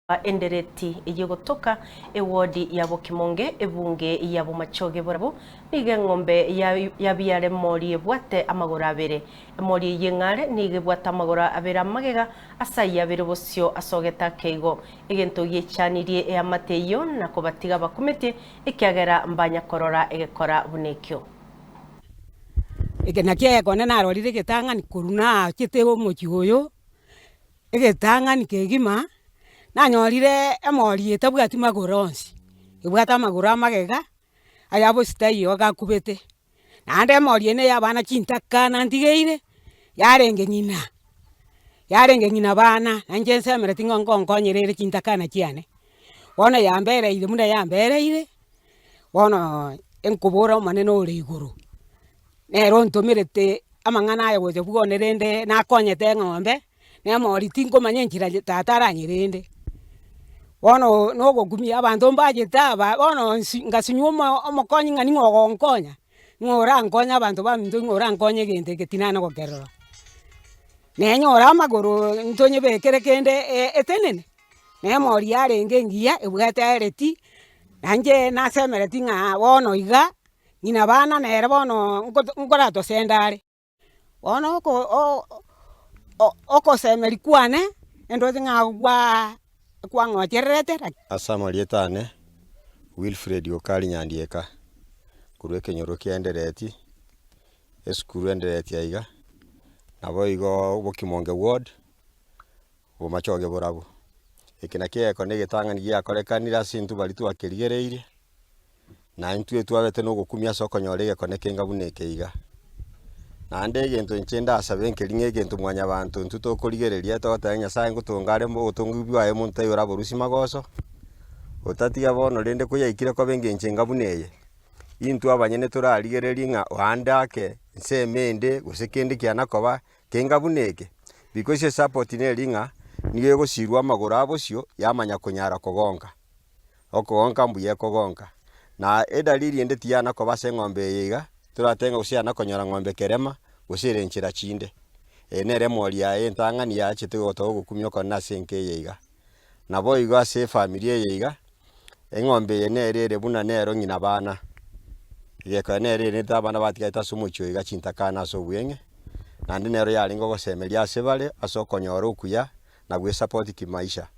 Endereti eyio gotoka ewodi ya Bokimonge, ebunge ya Bomachoge Borabu, nigo eng'ombe yabiara emori ebwate amagoro abere. Emori eyio eng'are nigo ebwate amagoro abere amagega ase ayio abere bosio asogete ake igo. Egento giechanirie eamate eyio na kobatiga bakumetie ekiagera mbanya korora egekora buna ekio. Eke nakio egekone narorire egetang'ani korwa nachete omochie oyo. Egetang'ani kegima, nanyorire emori etabwati magoro onsi, ebwate amagoro amagega, aya bosio taiyo gakubete. Naende emori eye na eya abana chintakana ntigeire, yarenge ng'ina, yarenge ng'ina bana, na inche nsemereti ng'a ngonkonyera ere chintakana chiane. Bono yambereire buna yambereire, bono nkobora omonene ore igoro. Nere ontomerete amang'ana aya gocha bwone rende nakonyete eng'ombe, na emori tinkomanya enchera tata aranyerende. Bono nogokumia abanto mbachete aba bono nsi ngasinywa omo omokonyi ng'a ning'o ogonkonya, ng'o orankonye abanto baminto ng'o orankonye egento eke tinana gokerora. Nenyore amagoro ntonyebekere kende etenene, na emori yarenge engiya ebwate ereti, nainche nasemereti ng'a bono iga. Ng'ina bana nere bono nkoratosende are. Bono okosemeria kwane, endoche ng'a kwang'ochererete. Ase amarieta ane, Wilfred Okari Nyandieka, korwa ekenyoro kia Endereti, esukuru Endereti aiga, naboigo Bokimonge ward, Bomachoge borabu. Eke nakio egekone egetang'ani giakorekanire ase intwe baria twakerigereirie. Na intwe twabete nogokumia ase okonyora egekone kenga buna eke iga. Naende egento inche ndasabe nkeri ng'a egento mwanyabanto intwe tokorigereria togoteba Nyasaye ngotonga are obotongi bwaye omonto taiyo oraborusie magoso, otatiga bono rende koyaikire koba engencho enga buna eye, intwe abanyene torarigererie ng'a oande ake ensemo ende gose kende kiana koba kenga buna eke, because esupport neri ng'a nigo egosirwa amagoro abosio yamanya konyara kogonka. Okogonka mbuya ekogonka, na edalili ende tiyana koba ase eng'ombe eye iga, toratebe ng'a gose yana konyora ng'ombe kerema, gose ere nchera chinde. Eye nere emori yaye entang'ani yachete gotoa ogokumia okonene ase enka eye iga. Naboigo ase efamiri eye iga, eng'ombe eye nere ere buna nero ng'ina bana, egekora nere erendete abana batigarete ase omochie oyo iga chintakana ase obweng'e, naende nero yarenge ogosemeria ase bare ase okonyora okuya na gwesupport kimaisha.